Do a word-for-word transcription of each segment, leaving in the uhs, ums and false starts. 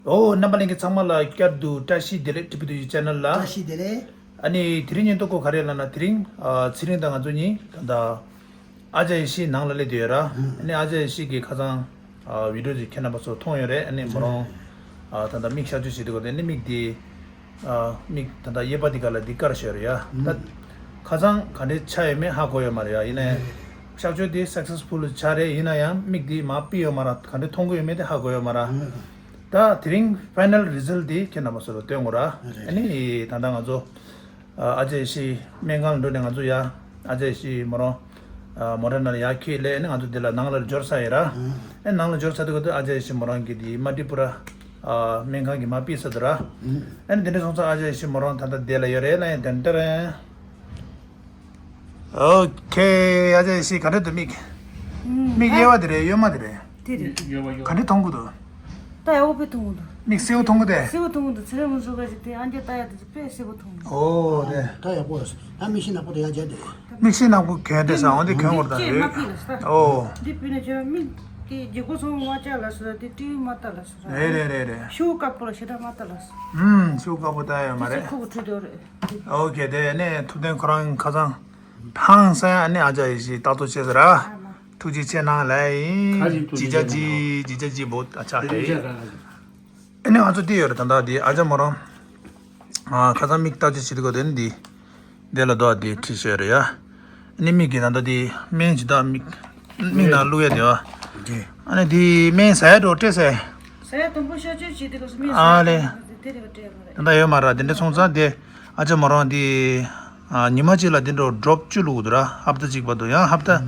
ཨོ། རྣམ་པ་ལྷན་རྒྱས་ཚང་མ་ལ་བསྐྱར་དུ་བཀྲ་ཤིས་བདེ་ལེགས། ཊི་བི་ཌི་ཡུ་ཆེ་ནལ་ལ། བཀྲ་ཤིས་བདེ་ལེགས། ཨ་ནི་དེ་རིང་ཉིན་ཐོ་གོ་ག་རེ་ལབ་ན། དེ་རིང་ཨ་ཚེ་རིང་དང་ང་ཚོ་གཉིས་ད་ལྟ་ཨ་ཅག་ཡེ་ཤེས་ནང་ལ་སླེབས་བསྡད་ཡོད་ར། ཨ་ནི་ཨ་ཅག་ཡེ་ཤེས་ཀྱི་ཁ་སང་ཨ་བི་ཌི་ཡོ་ཅིག་ཁྱེད་རྣམ་པ་ཚོ་མཐོང་ཡོད་རེད། ཨ་ནི་མོ་རང་ཨ་ད་ལྟ་མིག་གཤག་བཅོས་བྱེད་དུས་ག་དེ་ནི་མིག་དེ་ཨ་མིག་ད་ལྟ་གཡས་པ་དེ་ག་ལ་དེ་དཀར་ཤོས་རེད་ཡ། ད་ཁ་སང་ག་འདྲའི་ཆགས་ཡོད་མེད་ཧ་གོ་ཡོད་མ་རེད་ཡ། ཡིན་ནའི་གཤག་བཅོས་དེ་སག་སེ་སི་ཕུལ་ཆགས་རེད། ཡིན་ན་ཡང་མིག་དེ་མར་ཕུད་ཡོད་མ་ར། ག་འདྲ་མཐོང་གི་ཡོད་མེད་དེ་ཧ་གོ་ཡོད་མ་ར། ད་དེ་རིང་ཕའི་ནལ་རི་ཛལ་ཊི་དེ་ཁྱེད་རྣམ་པ་ཚོ་ལ་སྟོན་དགོས་ར། ཨ་ནི་ད་ལྟ་ང་ཚོ་ཨ་ཅག་ཡེ་ཤེས་སྨན་ཁང་ལ་འགྲོ་ནས་ང་ཚོ་ཡ་ཨ་ཅག་ཡེ་ཤེས་མོ་རང་ཨ་མོ་ཊ་ནང་ལ་ཡར་འཁྱེར་སླེབས། ཨ་ནི་ང་ཚོ་དེ་ལ་ནང་ལ་འབྱོར་ཚར་ཡོད་ར། ཨ་ནི་ནང་ལ་འབྱོར་ཚར་དུས་ག་དུས་ཨ་ཅག་ཡེ་ཤེས་མོ་རང་གིས་དེ་མ་ཏྲི་པུ་ར་ཨ་སྨན་ཁང་གི་མར་ཕུད་ཚར་འདུག་ར། ཨ་ནི་དེ་འདྲ་སོང་ཙང་ཨ་ཅག་ཡེ་ཤེས་མོ་རང་ད་ལྟ་དེ་ལ་ཡོད་རེད་ལ། ཡ་ཏན་ཏན། ཨོ་ཁེ། ཨ་ཅག་ཡེ་ཤེས་ག་འདྲ་འདུག་མིག་ཨུམ། མིག་ཨ། གཡས་པ་དེ་རེད། གཡོན་མ་དེ་རེད། དེ་རེད། ག་འདྲ་མཐོང་གི་འདུག་ད་ཡག་པོ་དཔེ་མཐོང་གི་འདུག་མིག་སེར་པོ་མཐོང་གི་འདུག་སྟེ། སེར་པོ་མཐོང་གི་འདུག་ཚེ་རིང་ལགས་ཚོ་ག་ཅིག་དེ་ཨ་མཆོག་ལྟ་ཡག་དེ་ཚོ་དཔེ་སེར་པོ་མཐོང་གི་འདུག་ཨོ་རེད། ད་ཡག་པོ་རེད། ད་མིག་ཤེལ་ནག་པོ་གྱོན་བསྡད་ས། འོ་འདི་གྱོན་དགོས་རེད་ད། རེད། ཨོ། འདི་མ་ཕུད་ལ་ས། ཨོ། འདི་ཕུད་ན་ཁྱོད་མིག་དེ་རྒྱལ་སྒོ་ཚང་མ་བཅག་ལ་ས། དེ་སྤྲེའུ་མ་ལྟ་ལ་ས། རེད་རེད་རེད་རེད། ཤུ་དཀར་པོ་ལ་ཞེ་དྲག་མ་ལྟ་ལ་ས། ཨུམ། ཤུ་དཀར་པོ་ལྟ་ཡོད་མ་རེད། ཁོ་གི་ཁྲུ་དོ་རེད། ཨོ་ཁེ། དེ་ནས་ཐུབ་བསྟན་ཁོ་རང་ཁ་སང་ཧང་སང་ཨ་ནི་ཨ་ཅག་ཡེ་ཤེས་ལྟ་རྟོག་བྱས་ཟེར་ར། ཨ་མ། ཐུགས་རྗེ་ཆེ་གནང་ལགས་ཡིན། ག་ཅིག་ཐུགས་ཇི་རྒྱ་རྗེ་ཆེ་ཇི་ཇི་རྒྱ་རྗེ་བོ་ཨ་ཅག་ཧེ། ཨ་ནི་ང་ཚོ་འདི་ཡོད་རེད། ད་ལྟ་འདི་ཨ་ཅག་མོ་རང་ཨ་ཁ་སང་མིག་ལྟ་ཅི་བྱེད་དགོས་དེ་ནི་འདི་འདི་ལ་རྡོ་འདི་བྲིས་བཞག་རེད་ཡ། ཨ་ནི་མིག་གི་ད་ལྟ་འདི་སྨན་ཇི་ལྟར་མིག་མིག་ནང་བླུག་ཡ་དེ་བ། འདི། ཨ་ནི་འདི་སྨན་ཟ་ཡ་འགྲོ་སྤྲད་ཟེར། ཟ་ཡ་དང་པོ་གཤག་བཅོས་བྱེད་དུས་སྐབས་སུ་སྨན་ཟ་ཨ་ཡ་ལེ། དེ་རེད་པ་སྤྲད་ཡ་མ་རེད། ད་ལྟ་ཡོད་མ་རེད། དེ་འདྲ་སོང་ཙང་དེ་ཨ་ཅག་མོ་རང་འདི་ཨ་ཉི་མ་གཅིག་ལ་འདི་འགྲོ་ཌོབ་བཅུ་བླུག་དགོས་འདུག་ར། ཧབ་ཏ་གཅིག་བར་དུ། ཡང་ཧབ་ཏ་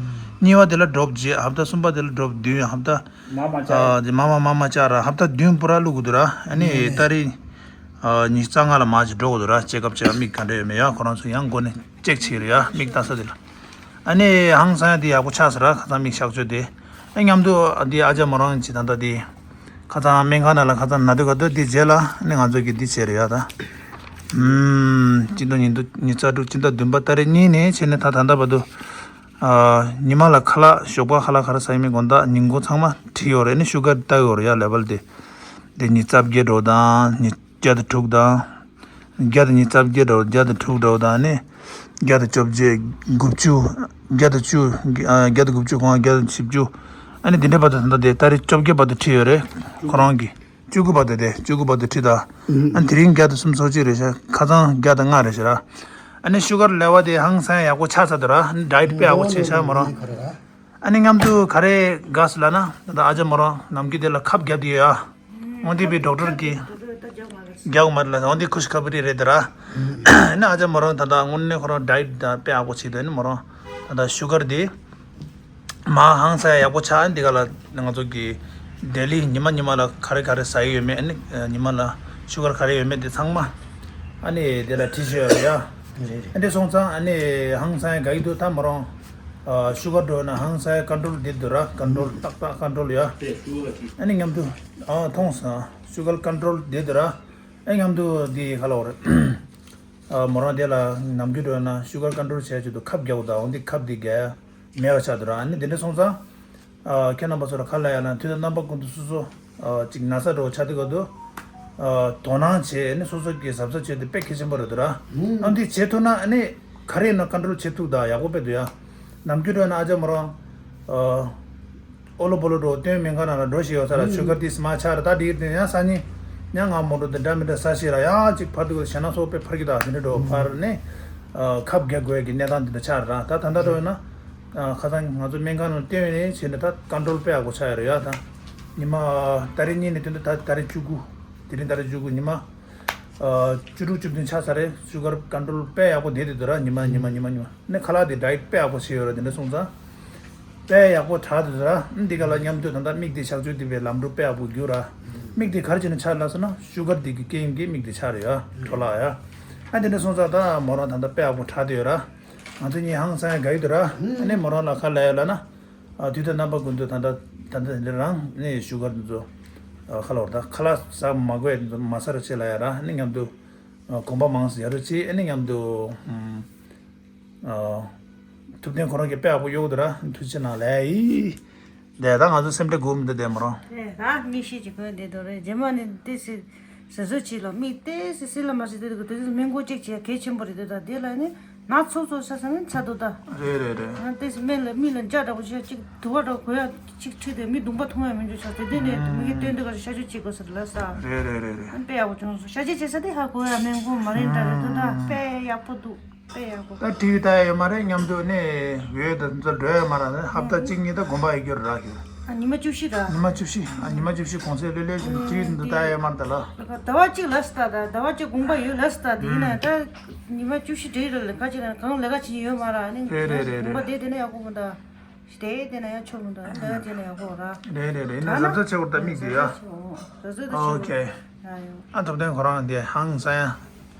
གཉིས་པ་དེ་ལ་ཌོབ་བརྒྱད། ཧབ་ཏ་གསུམ་པ་དེ་ལ་ཌོབ་བདུན། ཧབ་ཏ་མ་མ་ཨ་ཅག་མ་མ་མ་མ་ཅག་ར་ཧབ་ཏ་བདུན་པུ་ར་བླུག་དགོས་འདུག་ར། ཨ་ནི་ཨ་ནི་ཏ་རིག་ཨ་ཉི་ཤུ་རྩ་ལྔ་ལ་མར་ཅིག་འགྲོ་དགོས་འདུག་ར། ཅེག་ཨབ་བྱས། མིག་ག་འདྲ་ཡོད་མེད་ཡ་ཁོ་རང་ཚོ་ཡང་འགོ་ནས་ཅེག་བྱེད་རེད་ཡ། མིག་ལྟ་ས་དེ་ལ། ཨ་ནི་ཧང་སང་ཡ་དེ་ཡག་པོ་ཆགས་ས་ར། ཁ་སང་མིག་གཤག་བཅོས་དེ། ཨ་མཉམ་དུ་འདི་ཨ་ཅག་མོ་རང་གིས་ད་ལྟ་འདི་ཁ་སང་སྨན་ཁང་ནང་ལ་ཁ་སང་ན་དུས་ག་དུས་འདི་རྗེས་ལ་ཨ་ནི་ང་ཚོ་གིས་འདི་བྱས་རེད་ཡ་ད། ཨུམ། སྤྱི་ཟླ་ཉིན་དུ་ཉི་ཤུ་རྩ་དྲུག་སྤྱི་ཟླ་བདུན་པ་ཏ་རིག་གཉིས་ནས་བྱས་ནས་ད་ད་ལྟ་བར་དུ་ཨ་ཉི་མ་ལ་ཁ་ལག་ཞོགས་པ་ཁ་ལག་ག་རེ་ཟ་ཡིན་མིན་དགོང་དག་ཉིན་གུང་ཚང་མ་བྲིས་ཡོད་རེད། ཨ་ནི་ཤུ་གར་བལྟ་ཡོད་རེད་ཡ། ལེ་བལ་དེ་དེ་ཉི་ཤུ་རྩ་བརྒྱད་འགྲོ་དང་ཉི་བརྒྱ་དང་དྲུག་དང་། བརྒྱ་དང་ཉི་ཤུ་རྩ་བརྒྱད་འགྲོ། བརྒྱ་དང་དྲུག་འགྲོ་དང་ནི། བརྒྱ་དང་བཅོ་བརྒྱད། དགུ་བཅུ། བརྒྱ་དང་བཅུ། བརྒྱ་དང་དགུ་བཅུ་གོང་བརྒྱ་དང་བཞི་བཅུ། ཨ་ནི་འདི་འདྲའི་བར་དུ་ད་ལྟ་དེ་ཏ་རིག་བཅོ་བརྒྱད་བར་དུ་བྲིས་ཡོད་རེད། ཁོ་རང་གིས་བཅུ་དགུ་བར་དུ་དེ་བཅུ་དགུ་བར་དུ་བྲིས་དང་། ཨ་ནི་དེ་རིང་བརྒྱ་དང་སུམ་ཅུ་སོ་གཅིག་རེད་ཤག་ཁ་སང་བརྒྱ་དང་ལྔ་རེད་ཤག་ར། ཨ་ནི་ཤུ་གར་ལེ་བལ་དེ་ཧང་སང་ཡག་པོ་ཆགས་ཚར་འདུག་ར། ཨ་ནི་ཌའེ་ཊི་དཔེ་ཡག་པོ་བྱས་ཤག་མོ་རང་། ཨ་ནི་མཉམ་དུ་ག་རེ་དགའ་སོང་ལབ་ན། ད་ལྟ་ཨ་ཅག་མོ་རང་ནམ་རྒྱུན་དེ་ལ་ཁབ་བརྒྱབ་བསྡད་ཡོད་ཡ། འོན་ཏེ་བི་ཌོག་ཊར་གྱིས་རྒྱག་མ་རེད་ལ། འོན་ཏེ་ཁུ་ཤི་ཁ་པུ་རི་རེད་དེ་ར། ཨ་ནི་ཨ་ཅག་མོ་རང་ད་ལྟ་དངོས་གནས་ཁོ་རང་ཌའེ་ཊི་དང་དཔེ་ཡག་པོ་བྱེད་དེ། ཨ་ནི་མོ་རང་ད་ལྟ་ཤུ་གར་དེ་མར་ཧང་སང་ཡག་པོ་ཆགས། ཨ་ནི་འདི་ག་ལ་ང་ཚོ་གི་ཌེ་ལི་ཉི་མ་ཉི་མ་ལ་ག་རེ་ག་རེ་ཟ་ཡི་ཡོད་མེད། ཨ་ནི་ཉི་མ་ལ་ཤུ་གར་ག་རེ་ཡོད་མེད་དེ་ཚང་མ་ཨ་ནི་དེ་ལ་བྲིས་བཞག་ཡོད་རེད་ཡ། ཨ་འདི་སོང་ཙང་ཨ་ནི་ཧང་སང་ཡ་དགའ་གི་འདུག་ད་མོ་རང་ཨ་ཤུ་གར་འགྲོ་ན་ཧང་སང་ཡ་ཀོན་ཊོལ་བསྡད་འདུག་ར། ཀོན་ཊོལ་ཏག་ཏག་ཀོན་ཊོལ་ཡ། ཨ་ནི་མཉམ་དུ་ཨ་མཐོང་སོང་། ཤུ་གར་ཀོན་ཊོལ་བསྡད་འདུག་ར། ཨ་མཉམ་དུ་འདི་ག་ལབ་དགོས་རེད། ཨ་མོ་རང་དེ་ལ་ནམ་རྒྱུན་འགྲོ་ན་ཤུ་གར་ཀོན་ཊོལ་བྱས་ཆེད་དུ་ཁབ་རྒྱག་དགོས། ད་འོན་ཏེ་ཁབ་དེ་རྒྱག་ཡ་མེད་པ་ཆགས་འདུག་ར། ཨ་ནི་དེ་འདྲ་སོང་ཙང་། ཨ་ཁྱེད་རྣམ་པ་ཚོ་ལ་ག་ལབ་ཡ་ལབ་ན། དུས་དང་རྣམ་པ་ཀུན་ཏུ་སོ་སོ་ཨ་ཅིག་ན་ཚ་འདྲ་བོ་ཆགས་དུས་སྐབས་དུ་ཨ་དོ་སྣང་བྱས་ནས་སོ་སོ་གིས་གཟབ་གཟབ་བྱས་ཏེ་དཔེ་གལ་ཆེན་པོ་རེད་འདུག་ར། ཨ་འདི་བྱེད་ཐུབ་ན་ཨ་ནི་ག་རེ་ཡིན་ན་ཀོན་ཊོལ་བྱེད་ཐུབ་ད་ཡག་པོ་དཔེ་འདུག་ཡ། ནམ་རྒྱུན་འགྲོ་ན་ཨ་ཅག་མོ་རང་ཨ་ཨོ་ལོ་སྦོ་ལོ་འགྲོ་སྟོན་སྨན་ཁང་ནང་ལ་འགྲོ་བཞིན་ཡོད་ས་ལ་ཤུ་གར་དེ་མར་ཆག་རེད། ད་དེ་ཡིན་ཡང་སང་ཉིན་ཡང་ང་མོ་འགྲོ་དེ་འདྲ་མི་འདྲ་ཟ་ཞིག་ར། ཡང་ཅིག་ཕར་དུ་ཞེད་སྣང་ཚོགས་དཔེ་འཕར་གྱི་ད་དེ་འདྲ་འགྲོ་ཕར་ནས་ཨ་ཁབ་རྒྱག་དགོས་ཀྱི་གནས་སྟངས་དེ་འདྲ་ཆགས་རེད་ར། ད་ད་ལྟ་འགྲོ་ཡོད་ན། ཨ་ཁ་སང་ང་ཚོ་སྨན་ཁང་ནང་སྟོན་ནས་བྱས་ནས་ད་ཀོན་ཊོལ་དཔེ་ཡག་པོ་ཆགས་ཡོད་རེད་ཡ། ད་ཉི་མ་ཏ་རིག་གཉིས་ནས་བསྟུན་ཏེ་ད་ཏ་རིག་བཅུ་དགུ། དེ་རིང་ཏ་རིག་བཅུ་དགུ་ཉི་མ་ཨ་བཅུ་དྲུག་བཅུ་བདུན་ཆགས་ཚར་རེད། ཤུ་གར་ཀོན་ཊོལ་དཔེ་ཡག་པོ་བསྡད་དེ་འདུག་ར། ཉི་མ་ཉི་མ་ཉི་མ་ཉི་མ་ནས་ཁ་ལག་དེ་ཌའེ་ཊི་དཔེ་ཡག་པོ་བྱས་ཡོད་ར། དེ་འདྲ་སོང་ཙང་དཔེ་ཡག་པོ་དྲག་དེ་འདུག་ར། འདི་ག་ལ་མཉམ་དུ་ད་ལྟ་མིག་དེ་གཤག་བཅོས་དེ་བའི་ལམ་འགྲོ་དཔེ་ཡག་པོ་རྒྱུག་ར། མིག་དེ་ག་རེ་བྱས་ནས་ཆགས་ལབ་སོང་ན་ཤུ་གར་དེ་གི་རྐྱེན་གྱིས་མིག་དེ་ཆགས་རེད་ཡ། འཕྲོ་བརླག་ཡ། ཨ་དེ་འདྲ་སོང་ཙང་ད་མོ་རང་ད་ལྟ་དཔེ་ཡག་པོ་དྲག་དེ་ཡོད་ར། ང་ཚོ་གཉིས་ཧང་སང་ཡ་དགའ་ཡི་འདུག་ར། ཨ་ནི་མོ་རང་ལ་ག་ལབ་ཡ་ལབ་ན། ཨ་དུས་དང་རྣམ་པ་ཀུན་ཏུ་ད་ལྟ་ད་ལྟ་འདི་རང་ནས་ཤུ་གར་འདི་ཚོ་ཨ་ཁ་ལོར་ད་ཁ་ལག་ཟ་མ་དགོས་འདི་ཚོ་མ་ཟ་རོགས་བྱེད་ལབ་ཡ་ར། ཨ་ནི་མཉམ་དུ་ཨ་གོམ་པ་མང་ཙམ་ཡ་རོགས་བྱེད། ཨ་ནི་མཉམ་དུ་ཨ་ཐུབ་བསྟན་ཁོ་རང་གིས་དཔེ་ཡག་པོ་གཡོག་འདུག་ར། ཐུགས་རྗེ་གནང་ལབ་ཡ་ཡིན། དེ་ད་ང་ཚོ་སེམས་ཁྲལ་དགོས་མི་འདུག་དེ་མོ་རང་། དེ་ད་མིག་ཤེལ་གྱི་གོན་བསྡད་དོ་རེད། རྗེས་མ་ནི་ཏོག་ཙམ་ཟ་ཟོ་བྱེད་ལ་མིག་ཏོག་ཙམ་སིལ་ལ་མ་སིལ་དེ་དུས་དེ་ཚོ་སྨན་ཁང་གཅིག་བྱས་གལ་ཆེན་པོ་རེད་དེ། ད་དེ་ལ་ནི་ན་ཚོད་ཚོད་ས་ས་ནི་ཚ་དོ་ད། རེད་རེད་རེད། ང་ཏོག་ཙམ་སྨན་ལ་མིག་ལ་འཇའ་འདྲ་པོ་ཞིག་གཅིག་དུ་བ་འདྲ་པོ་གོན་ཡ་གཅིག་ཁྲིད་དེ་མིག་གདུང་པ་ཐུང་ཡ་མི་འཇུ་ཆོག་དེ་དེ་ནས་མིག་གི་སྟོན་དུས་ག་ཞག་ཆུ་གཅིག་དགོས་ཟེར་ལ་ས། རེད་རེད་རེད་རེད། ཨ་དཔེ་ཡག་པོ་བྱུང་སོང་། ཞག་ཆུ་བྱེད་ས་དེ་ཧ་གོ་ཡ་སྨན་ཁང་མ་རེད་འདྲ་རེད་དོ་ད། དཔེ་ཡག་པོ་འདུག་དཔེ་ཡག་པོ། ད་ཊི་ཝི་ལྟ་ཡ་ཡོད་མ་རེད། མཉམ་དུ་ནས་འོད་དང་ཚོ་འགྲོ་ཡ་མ་རེད། ཧབ་ཏ་གཅིག་གཉིས་ད་དགོན་པ་ཡི་གྱུར་ར་ཞུ། ཨ་ཉི་མ་བཅུ་བཞི་ར། ཉི་མ་བཅུ་བཞི། ཨ་ཉི་མ་བཅུ་བཞི་གུང་སེང་ལྷོད་ལྷོད་བཞིན་ཊི་ཝི་འདི་ལྟ་ཡ་ཡོད་མ་རེད་ད་ལ། ཟླ་བ་གཅིག་ལ་སྟ་ད་ཟླ་བ་གཅིག་དགོངས་པ་ཡོད་ལ་སྟ་དེ་ཡིན་ན་ད་ཉི་མ་བཅུ་བཞི་འདྲེ་ར་ལ་ཁ་ཅིག་ན་གང་ལས་ཀ་བྱེད་ཀྱི་ཡོད་མ་ར་ནི། རེད་རེད་རེད་དགོངས་པ་རེད། དེ་དེ་ན་ཡག་པོ་མི་འདུག་དེ་དེ་ན་ཡང་ཆོག་མི་འདུག་ལས་ཀ་བྱེད་ན་ཡག་པོ་ར། རེད་རེད་རེད། ཡིན་ན་གཟབ་གཟབ་བྱེད་དགོས་ར་ད་མིག་དེ་ཡ། གཟབ་གཟབ་དེ་ཆོག་ཨོ་ཁེ། ཡ་ཡོ། ཨ་ཐུབ་བསྟན་ཁོ་རང་དེ་ཧང་སང་ཡ།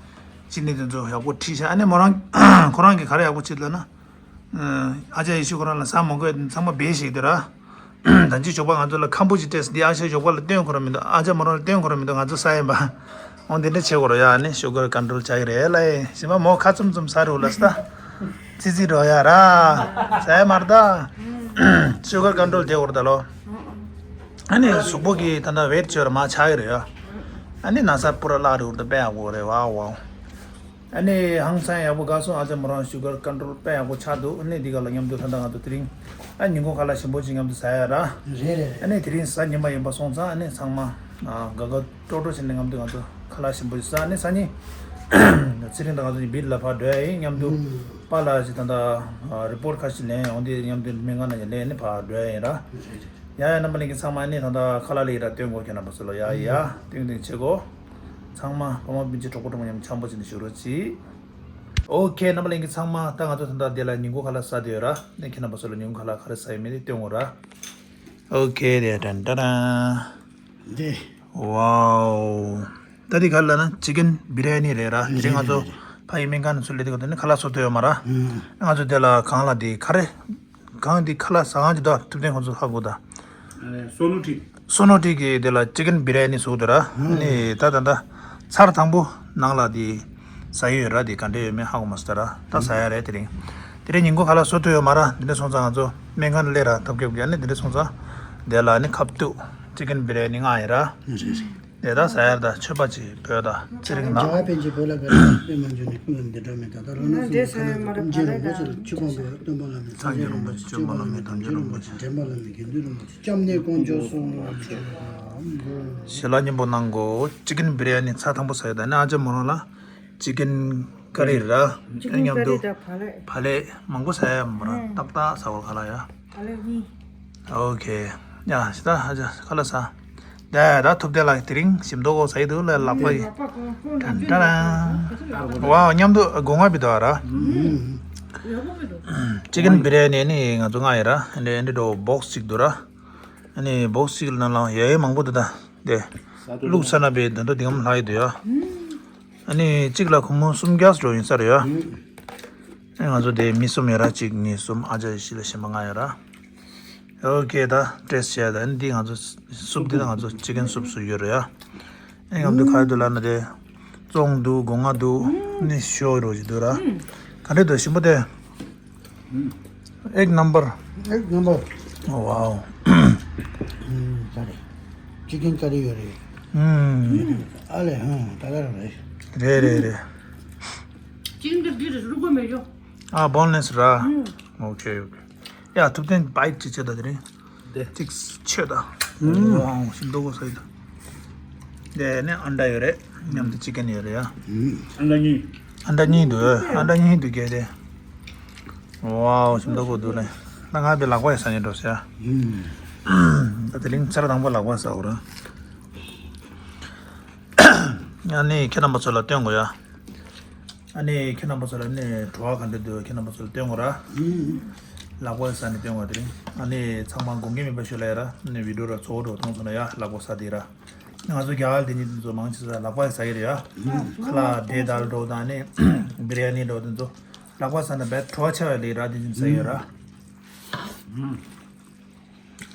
ཅི་ནི་དེ་ཚོ་ཡག་པོ་ཁྲིད་ཤག་ཨ་ནི་མོ་རང་ཁོ་རང་གིས་ག་རེ་ཡག་པོ་བྱེད་ལབ་ན། ཨ་ཅག་ཡེ་ཤེས་ཁོ་རང་ལ་ཟ་མ་དགོས་ཚང་མ་སྦས་ཤིག་དེ་ར། ད་ཅི་ཞོགས་པ་ང་ཚོ་ལ་ཁམ་བུ་ཅིག་སྤྲད་ཟེར། འདི་ཨ་ཅག་ཞོགས་པ་ལ་སྟོན་ཁོ་རང་མི་འདུག་ཨ་ཅག་མོ་རང་ལ་སྟོན་ཁོ་རང་མི་འདུག་ང་ཚོ་ཟ་ཡིན་པ། འོ་འདི་འདྲ་བྱེད་དགོས་ར་ཡ། ཨ་ནི་ཤུ་གར་ཀོན་ཊོལ་བྱ་གི་རེད་ལ་ཡེ། ཞིམ་པ་མོ་ཁ་བཙུམ་བཙུམ་ཟ་རུ་ལ་སྟ། ཙི་ཙི་འགྲོ་ཡ་ར། ཟ་ཡ་མ་རེད་ད། ཤུ་གར་ཀོན་ཊོལ་བྱེད་དགོས་ར་ད་ལོ། ཨ་ནི་གཟུགས་པོ་གི་ད་ལྟ་ཝེཊ་ཆེ་བ་ར་མར་ཆག་གི་རེད་ཡ། ཨ་ནི་ན་ཚ་པུ་ར་བརླག་རེད་འོ་ད། དཔེ་ཡག་པོ་རེད། ཝའོ་ཝའོ། ཨ་ནི་ཧང་སང་ཡག་པོ་དགའ་སོང་། ཨ་ཅག་མོ་རང་ཤུ་གར་ཀོན་ཊོལ་དཔེ་ཡག་པོ་ཆགས་འདུག་ཨ་ནི་འདི་ག་ལ་མཉམ་དུ་ད་ལྟ་ང་ཚོ་དེ་རིང་ཨ་ཉིན་གུང་ཁ་ལག་ཞིམ་པོ་ཅིག་མཉམ་དུ་ཟ་ཡ་ར། རེད་རེད་རེད། ཨ་ནི་དེ་རིང་གཟའ་ཉི་མ་ཡིན་པ་སོང་ཙང་ཨ་ནི་ཚང་མ་ཨ་དགའ་དགའ་སྤྲོ་སྤྲོ་བྱས་ནས་མཉམ་དུ་ང་ཚོ་ཁ་ལག་ཞིམ་པོ་ཅིག་ཟ། ཨ་ནི་སང་ཉིན་ཚེ་རིང་དང་ང་ཚོ་གཉིས་བིར་ལ་ཕར་འགྲོ་ཡ་ཡིན། མཉམ་དུ་ཨུམ། པཱ་ལགས་ཀྱིས་ད་ལྟ་ཨ་རི་པོར་ཊི་ཁ་ཤས་ལེན་ཡོང་དུས་མཉམ་དུ་སྨན་ཁང་ནང་ལེན་ནས་ཕར་འགྲོ་ཡ་ཡིན་ར། རེད་རེད། ཡ་ཡ། རྣམ་པ་ལྷན་རྒྱས་ཚང་མ་ནི་ད་ལྟ་ཁ་ལག་ལ་ཡི་ར་སྟོན་གོ་ཁྱེད་རྣམ་པ་ཚོ་ལ་ཡ་ཡ་སྟོན་སྟོན་བྱེད་གོ། ཚང་མ་ཕ་མ་སྤུན་མཆེད་གྲོགས་པོ་གྲོགས་མོ་མཉམ་འཆམ་པོ་བྱས་ནས་བཞུགས་རོགས་གྱིས། ཨོ་ཁེ། རྣམ་པ་ལྷན་རྒྱས་ཚང་མ་ད་ང་ཚོ་ད་ལྟ་འདི་ལ་ཉིན་གུང་ཁ་ལག་ཟ་བསྡད་ཡོད་ར། ནས་ཁྱེད་རྣམ་པ་ཚོ་ལ་ཉིན་གུང་ཁ་ལག་ག་རེ་ཟ་ཡོད་མེད་དེ་སྟོན་གོ་ར། ཨོ་ཁེ། དེ་ཏན་ཏན་ཏན། འདི། ཝའོ། ད་འདི་ག་རེ་ལབ་ན་ཅི་ཀན་བི་རི་ཡ་ནི་རེད་ར། དེ་རིང་ང་ཚོ་རེད་རེད། ཕ་ཡི་སྨན་ཁང་ནས་ཚུར་སླེབས་དུས་ག་དེ་ནི་ཁ་ལག་བཟོ་ཐུབ་ཡོད་མ་ར། ཨུམ། ང་ཚོ་དེ་ལ་གང་ལ་དེ་ག་རེ། གང་དེ་ཁ་ལག་ཟ་ཁང་ཅིག་འདུག་ཐུབ་བསྟན་ཁོང་ཚོ་ཧ་གོ་ད། སོ་ནོ་ཊི། སོ་ནོ་ཊི་གི་དེ་ལ་ཅི་ཀན་བི་རི་ཡ་ནི་བཟོ་འདུག་ར། ཨུམ། ནི་ད་ད་ད་ཚར་དང་པོ་ནང་ལ་དེ་ཟ་ཡི་ཡོད་ར། དེ་ག་འདྲ་ཡོད་མེད་ཧ་གོ་མ་སོང་ད་ར། ད་ཟ་ཡ་རེད་དེ་རིང་། དེ་རིང་ཉིན་གུང་ཁ་ལག་བཟོ་ཐུབ་ཡོད་མ་ར། དེ་འདྲ་སོང་ཙང་ང་ཚོ་སྨན་ཁང་ནས་སླེབས་ར་ཐབས་སྐྱོ་གི་ཨ་ནི་དེ་འདྲ་སོང་ཙང་དེ་ལ་ནི་ཁ་ཐུག་ཅི་ཀན་བི་རི་ཡ་ནི་མངགས་ཡིན་ར། རེད་རེད། དེ་ད་ཟ་ཡར་ད་མཆོད་པ་ཅིག་འབོད་ད་ཚེ་རིང་ལགས། རྒྱལ་བ་པཎ་ཆེན་བོད་ལ་བཀའ་དྲིན་པད་མ་འབྱུང་གནས། ཀུན་ལ་འདི་འདྲ་མེད་ད། ད་ལོ་ན་སྲིན་ལ་ཁ་ལ་ཀུན་མཇལ་རིན་པོ་ཆེ་ལ་ཆོས་འབངས་པའི་སྟོན་པ་བླ་མེད་སངས་རྒྱས་རིན་པོ་ཆེ་སྐྱོབ་པ་བླ་མེད་དམ་ཆོས་རིན་པོ་ཆེ་འདྲེན་པ་བླ་མེད་དགེ་འདུན་རིན་པོ་ཆེ་སྐྱབས་གནས་དཀོན་མཆོག་གསུམ། ཞལ་ལག་མཉེས་པོ་གནང་གོ། ཅི་ཀན་བི་རི་ཡ་ནི་ཚར་དང་པོ་ཟ་ཡོད་ད། ནི་ཨ་ཅག་མོ་རང་ལ་ཅི་ཀན་ཀ་རི་ར། ཅི་ཀན་མཉམ་དུ་ཀ་རི་དང་བག་ལེབ། བག་ལེབ་མང་པོ་ཟ་ཡ་མོ་རང་ཏག་ཏག་ཟ་བ་ག་ལ་ཡ། བག་ལེབ་གཉིས། ཨོ་ཁེ། ཡ་ཤི་ད་ཧ་ཅ་ཁ་ལ་ས། ད་ད་ཐུབ་བསྟན་ལགས་དེ་རིང་ཞིམ་མདོག་གོ་ཟ་ཡི་འདུག་ལ་ལག་པ་ཡི། ཏན་ཏན། ཝའོ་མཉམ་དུ་སྒོ་ང་བི་དོ་ར། ཅི་ཀན་བི་རི་ཡ་ནི་ནི་ང་ཚོ་མངགས་ཡི་ར། ཨ་ནི་འདི་འདྲ་བོ་སི་ཅིག་འདུག་ར། ཨ་ནི་བོ་སི་ཅིག་ལ་ནང་ལ་ཡ་ཡ་མང་པོ་འདུག་ད། དེ་བླུགས་ཚར་ན་བས་ད་དུང་དེ་གམ་ལྷག་ཡི་འདུག་ཡ། ཨ་ནི་གཅིག་ལ་སྒོར་མོ་སུམ་བརྒྱ་འགྲོ་ཡིན་ས་རེད་ཡ། ཨ་ང་ཚོ་དེ་མི་གསུམ་ཡོད་ར། གཅིག་གཉིས་གསུམ། ཨ་ཅག་ཡེ་ཤེས་ལ་གཞན་པ་ལྔ་ཡོད་ར། ཨོ་ཁེ། ད་ཊེ་སི་ཊི་བྱས་ད་ནི་འདི་ང་ཚོ་སུབ་འདི་ད་ང་ཚོ་ཅི་ཀན་སུབ་སུ་ཡོད་རེད་ཡ། ཨ་ནི་ང་ཚོ་ག་རེ་འདུག་ལབ་ན་དེ་བཙོང་འདུག་སྒོ་ང་འདུག་ནི་ཤོ་རོ་ཅིག་འདུག་ར། ག་འདྲ་འདུག་ཞིམ་པོ་དེ། एक नंबर। एक number. Wow. हम्म, सारे। चिकन करी हो रही। हम्म। अरे, हाँ, तगड़ा है। रे, रे, रे। चिकन के बीच रुको में जो। हाँ, बोनलेस रहा। हम्म। Okay, okay. या, तुम तो बाइट चीज़ था तेरी। दे। चिक्स छे था। हम्म। वाओ, सिंदो को सही था। दे ने अंडा यो रे, ཉམས་དུ་ཅི་ཀན་ཡོད་རེད་ཡ། ཨ་འདྲ་གཉིས། ཨ་འདྲ་གཉིས་འདུག་ཨ་འདྲ་གཉིས་འདུག་གལ་ཏེ། ཝའོ་ཞིམ་མདོག་པོ་འདུག་ལེ། ད་ང་བའི་ལག་པ་ཡི་ས་ནས་འགྲོ་ཟེར་ཡ། ད་དེ་རིང་ཚར་དང་པོ་ལག་པ་ཟ་འོ་ར། ཨ་ནི་ཁྱེད་རྣམ་པ་ཚོ་ལ་སྟོན་དགོས་ཡ། ཨ་ནི་ཁྱེད་རྣམ་པ་ཚོ་ལ་ནི་བྲོ་བ་ག་འདྲ་འདུག་ཁྱེད་རྣམ་པ་ཚོ་ལ་སྟོན་དགོས་ར། ལག་པ་ཡི་ས་ནས་སྟོན་དགོས་དེ་རིང་། ཨ་ནི་ཚང་མ་དགོངས་འགལ་མེད་པ་ཞུ་ལ་ཡ་ར། ནི་བི་ཌིའོ་ར་གཙོ་བོ་འགྲོ་གཏོང་སོང་ན་ཡ་ལག་པ་ཟ་དེ་ར། ང་ཚོ་རྒྱ་གར་དེ་ཉིད་དེ་ཚོ་མང་ཆེ་ས་ལག་པ་ཟ་གི་རེད་ཡ། ཁ་ལག་དེ་དལ་འགྲོ་དང་ནི་བི་རི་ཡ་ནི་འགྲོ་དེ་ཚོ་ལག་པ་ཟ་ན་བས་བྲོ་བ་ཆེ་བ་ལས་ར་དེ་ཚོ་ཟ་གི་ར།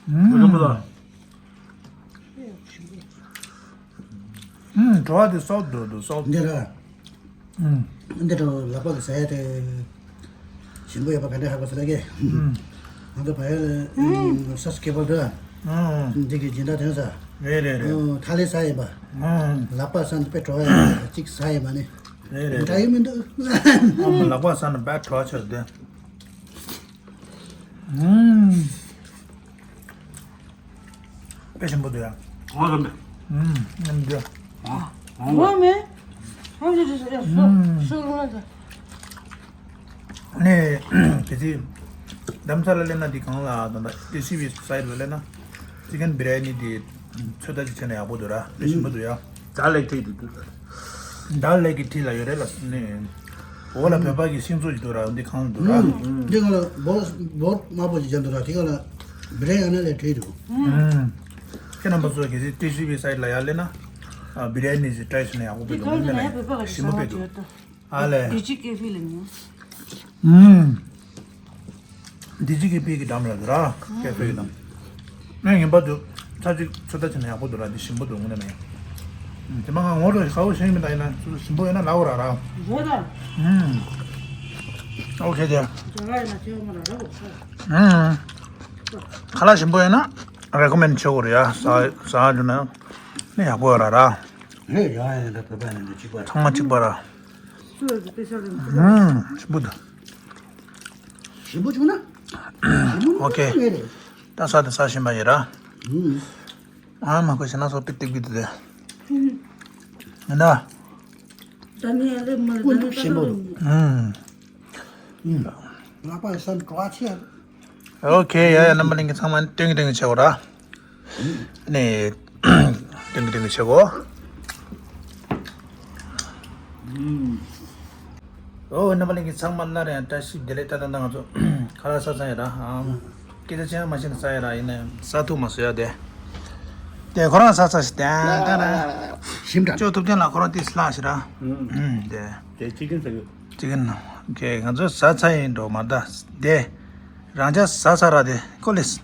ཨུམ། ཨུམ། བྲོ་བ་དེ་སོབ་འགྲོ་འདུག་སོབ། འདི་ར། ཨུམ། འདི་འགྲོ་ལག་པ་གི་ཟ་ཡ་དེ་ཞིམ་པོ་ཡོད་པ་ག་འདྲ་ཧ་གོ་ས་ལ་གི། ཨུམ། ང་ཚོ་བལ་ཡུལ་ས་སྐྱིད་པོ་འདུག་ཨང་། འདི་གི་སྦྱིན་བདག་དོན་ས། རེད་རེད་རེད། ཨང་། ཐ་ལི་ས་ཡིན་པ། ཨང་། ལག་པ་ས་འདི་དཔེ་བྲོ་བ་ཡིན་པ་གཅིག་ས་ཡིན་པ་ནི། རེད་རེད་འདྲ་རེད། ཡི་མི་འདུག་ཨང་། ལག་པ་ས་ནི་དཔེ་བྲོ་བ་ཆགས་ཏེ། ཨང་། དཔེ་ཞིམ་པོ་འདུག་ཡ། ཨང་། ཨང་། ཨང་། ཨང་། ཨང་། ཨང་། ཨང་། ཨང་། ཨང་། ཨང་། ཨང་། ཨང་། ཨང་། ཨང་། ཨང་། ཨང་། ཨང་། ཨང་། ནས། གལ་སྲིད། རྡ་རམ་ས་ལ་སླེབས་ན་འདི་གང་ལ་ད་ལྟ་ཏི་སི་བི་སའིད་ལ་སླེབས་ན། ཅི་ཀན་བི་ར་ཡ་ནི་འདི། ཚོད་ལྟ་ཅིག་བྱས་ན་ཡག་པོ་འདུག་ར། དཔེ་ཞིམ་པོ་འདུག་ཡ། ད་ལེགས་ཐིག་འདུག་འདུག་ད་ལེགས་ཀྱི་ཐིག་ལ་ཡོད་རེད་ལ་ནི། འོ་ལ་བོད་པ་གི་ཤིང་བཟོ་ཅིག་འདུག་ར་འདི་གང་འདུག་ར། འདི་གང་ལ་བོ་བོ་དམར་པོ་ཅིག་བྱས་འདུག་ར་དེ་གང་ལ་བི་ར་ཡ་ན་ལས་བྲིས་འདུག་ཁྱེད་རྣམ་པ་ཚོ་གལ་སྲིད་ཏི་སི་བི་སའིད་ལ་ཡར་སླེབས་ན། བི་ར་ཡ་ནི་ཞིག་ཊ་རའི་བྱས་ན་ཡག་པོ་འདུག་འདུག་ནི་ལ་ཞིམ་པོ་འདུག་ཨ་ལས། ཌི་ཇི་ཀེ་ཕི་ལ་ཉོ། ཨུམ། ཌི་ཇི་ཀེ་ཕི་གི་འགྲམ་ལ་འདུག་ར། ཀེ་ཕེ་གི་འགྲམ། ངས་ངན་པ་འདུག་ཚ་གཅིག་ཚོད་ལྟ་བྱས་ན་ཡག་པོ་འདུག་ར་འདི་ཞིམ་པོ་འདུག་དངོས་གནས་ནས། དེ་མ་ང་ངོ་རོ་ཞིག་ཁ་བོ་ཤེས་མི་ད་ཡིན་ན་ཞིམ་པོ་ཡོད་ན་ལབ་ར་ར། རེད་ད། ཨུམ། ཨོ་ཁེ་དེ། ཇ་ལ་ཡིན་ན་ཁྱེད་མ་ར་ར་གོ་ས། ཨུམ། ཁ་ལག་ཞིམ་པོ་ཡོད་ན་རེ་ཀོ་མེན་བྱེད་དགོས་རེད་ཡ། ཟ་ཟ་རྒྱུ་ན་ནི་ཡག་པོ་ཡོད་ར་ར། ལས་ཡག་ཡིན་ད་བོད་པ་ཡིན་ན་གཅིག་པ་ཚང་མ་གཅིག་པ་ར། ཨུམ། ཞིམ་པོ་འདུག་ཞིམ་པོ་བྱུང་ན། ཞིམ་པོ་ཨོ་ཁེ། ངེས་རེད། ད་ས་དེ་ས་ཞིམ་པ་ཡིན་ར། ཨུམ། ཨ་མ་ཁོ་ཞེ་ན་སོ་པི་ཏིག་པི་ཏི་དེ། ཡིན་ད། ད་ནི་ཨ་ལེ་མ་ལེ་ཀུན་ད་ནི་ཞིམ་པོ་འདུག་ཨུམ། ཨུམ། ལག་པ་ཡི་སར་འགྲོ་བ་ཆེ། ཨོ་ཁེ་ཡ་ཡ་རྣམ་པ་གླིང་གི་ཚང་མ་སྟོན་གི་སྟོན་གི་བྱེད་དགོས་ར། ནས། ཏིང་ཏིང་བྱེད་གོ། ཨོ་རྣམ་པ་གླིང་གི་ཚང་མ་སླར་ཡང་བཀྲ་ཤིས་བདེ་ལེགས། ད་ད་ད་ང་ཚོ་ཁ་ལག་ཟ་ཚར་ཡོད་ར། ཨང་། སྐད་ཆ་ཅི་ཡང་མ་བཤད་ན་ཟ་ཡོད་ར། ཡིན་ནའང་ཟ་ཐུབ་མ་སོང་ཡ་དེ། དེ་ཁོ་རང་ཟ་ཚར་ཞིག་དེ་ད་ད་ཞིམ་དྲགས། ཅོ་ཐུབ་བསྟན་ལ་ཁོ་རང་ཏིས་ལྷག་ཞིག་ར། ཨུམ། དེ། དེ་ཅི་གིན་ཟ་གི་ཅི་གིན་ནོ། ཨོ་ཁེ་ང་ཚོ་ཟ་ཚར་ཡིན་འགྲོ་མ་ད་དེ། རང་ཅག་ཟ་ཚར་ར་དེ་ཀོ་ལེས།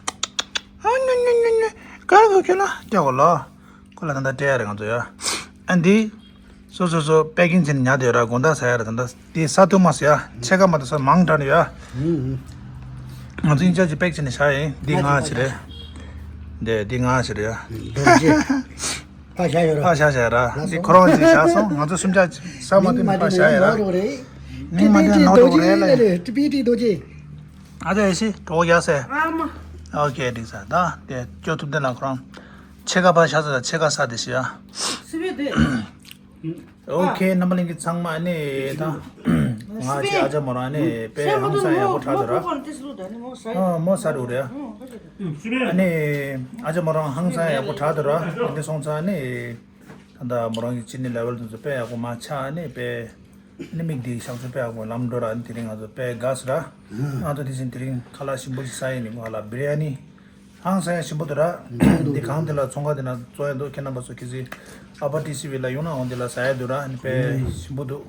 ཨ་ཉུ་ཉུ་ཉུ་ཉུ། ག་རེ་གོ་ཁྱོད་ལ་སྐྱོ་གོ་ལོ། ཁོ་ལ་ད་ལྟ་སྤྲད་ཡ་རེད་ང་ཚོ་ཡ། ཨ་འདི། སོ་སོ་སོ་པེ་ཀིང་བྱས་ནས་ཉར་དེ་ཡོད་ར། དགོང་དག་ཟ་ཡ་རེད། ད་ལྟ་དེ་ཟ་ཐུབ་མ་སོང་ཡ། ཕྱེད་ཀ་མ་གཏོགས་ཟ་མང་དྲགས་ནས་ཡ། ང་ཚོ་ཨིན་ཅར་ཇི་པེག་བྱས་ནས་བཞག་ཡིན། འདི་ང་ཅི་རེད། འདི་འདི་ང་ཅི་རེད་ཡ། རྡོ་རྗེ། ཕ་བཞག་ཡོད་ར། ཕ་བཞག་བཞག་ར། ལགས་འདི་སོ། ཁོ་རང་ཅིག་བཞག་སོང་། ང་ཚོ་སུམ་ཆ་ཟ་མ་ཐུབ་ནས་ཕ་བཞག་ཡོད་ར། མིང་མ་བཏོན་ནོར་འགྲོ་གི་རེད་ལ། ཏི་པི་ཏི་རྡོ་རྗེ། ཨ་ཅག་ཨེ་ཤི་གྲོགས་རྒྱག་སེ། ཨ་མ། ཨོ་ཁེ་འགྲིག་ས་ད་དེ་སྐྱོ་ཐུབ་བསྟན་ལ་ཁོ་རང་། ཕྱེད་ཀ་ཕར་བཞག་ས་དང་ཕྱེད་ཀ་ས་དེ་ཤི་ཡ། སི་བེ་དེ། ཨོ་ཁེ་རྣམ་པ་གླིང་གི་ཚང་མ་ནི་ད། ང་ཅི་ཨ་ཅག་མོ་རང་ནི་དཔེ་ཧང་སང་ཡག་པོ་དྲག་འདུག་ར། ཨ་མོ་ཟ་འགྲོ་རེད། ཨ་ནི་ཨ་ཅག་མོ་རང་ཧང་སང་ཡག་པོ་དྲག་འདུག་ར། དེ་འདྲ་སོང་ཙང་ནི། ད་ལྟ་མོ་རང་གི་ཅི་ནི་ལེ་ཝལ་དེ་ཚོ་དཔེ་ཡག་པོ་མར་ཆག་ནི་དཔེ། ནི་མིག་འདི་གཤག་བཅོས་དཔེ་ཡག་པོ་ལམ་འགྲོ་ར། ནི་དེ་རིང་ང་ཚོ་དཔེ་དགའ་སི་ར། ང་ཚོ་དེ་བཞིན་དེ་རིང་ཁ་ལག་ཞིམ་པོ་ཞིག་ཟ་ཡིན། ནི་ང་ལ་བི་རི་ཡ་ནི་ཧང་སང་ཡ་ཞིམ་པོ་འདུག་ར། འདི་གང་དེ་ལ་ཚོང་ཁང་དེ་ན་བཙོང་ཡ་འདུག་ཁྱེད་རྣམ་པ་ཚོ་གལ་སྲིད་ཨ་ཕ་ཏི་སི་བི་ལ་ཡོང་ན་འོང་དེ་ལ་ཟ་ཡ་འདུག་ར། ནི་དཔེ་ཞིམ་པོ་འདུག་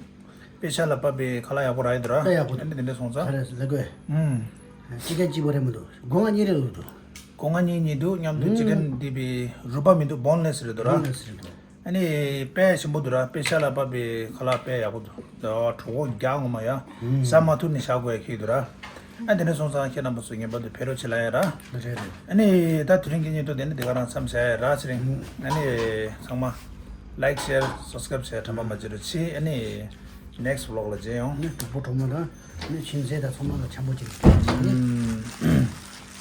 དཔེ་ཤ་ལ་བབས་པའི་ཁ་ལག་ཡག་པོ་རག་ཡ་འདུག་ར། དཔེ་ཡག་པོ་འདུག་ཨ་ནི་དེ་འདྲ་སོང་ཙང་། ཁ་རེ་ལ་དགོས། ཅི་ག་ཅི་བོ་རེ་མི་འདུག་སྒོ་ང་གཉིས་རེ་འདུག་སྒོ་ང་གཉིས་གཉིས་འདུག་མཉམ་དུ་ཅི་ག་འདི་བི་རུ་པ་མི་འདུག་བོན་ལེ་སི་རེད་འདུག་ར། བོན་ལེ་སི་རེད་འདུག་ཨ་ནི་དཔེ་ཞིམ་པོ་འདུག་ར། དཔེ་ཤ་ལ་བབས་པའི་ཁ་ལག་དཔེ་ཡག་པོ་འདུག་ད་གྲོད་ཁོག་རྒྱགས་ངོ་མ་ཡ། ཟ་མ་ཐུབ་ནས་བཞག་དགོས་ཡ་ཁེལ་འདུག་ར། ཨ་དེ་འདྲ་སོང་ཙང་ཁྱེད་རྣམ་པ་ཚོ་ངེས་པར་དུ་ཕེབས་རོགས་བྱེད་ལ་ཡ་ར། རེད་རེད། ཨ་ནི་ད་དེ་རིང་གི་བརྙན་ཐུང་དེ་ནི་དེ་ག་རང་མཚམས་བཞག་ཡ་ར་ཚེ་རིང་། ཨ་ནི་ཚང་མ་ལའིཀ་ཤེར་སབ་སི་ཀ་རབ་བྱས་དྲན་པ་མ་བརྗེད་རོགས་གྱིས། ཨ་ནི་ནེག་སི་ཊི་བི་ལོག་ལ་མཇལ་ཡོང་། ཨ་ནི་གྲོགས་པོ་གྲོགས་མོ་དང་ཨ་ནི་ཁྱིམ་མཚེས་དང་ཚང་མ་ལ་འཆམ་པོ་བྱེད་ཀྱི། ཨ་ནི་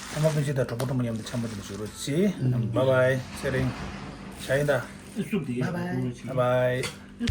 ཚང་མ་ཕན་ཆད་དང་གྲོགས་པོ་གྲོགས་མོ་མཉམ་དུ་འཆམ་པོ་བྱེད་ཀྱི་བཞུགས་རོགས་གྱིས། བཱའི་བཱའི། ཚེ་རིང་། ཞ་ཡིན་ད། བཱའི་བཱའི། བཱའི་བཱའི།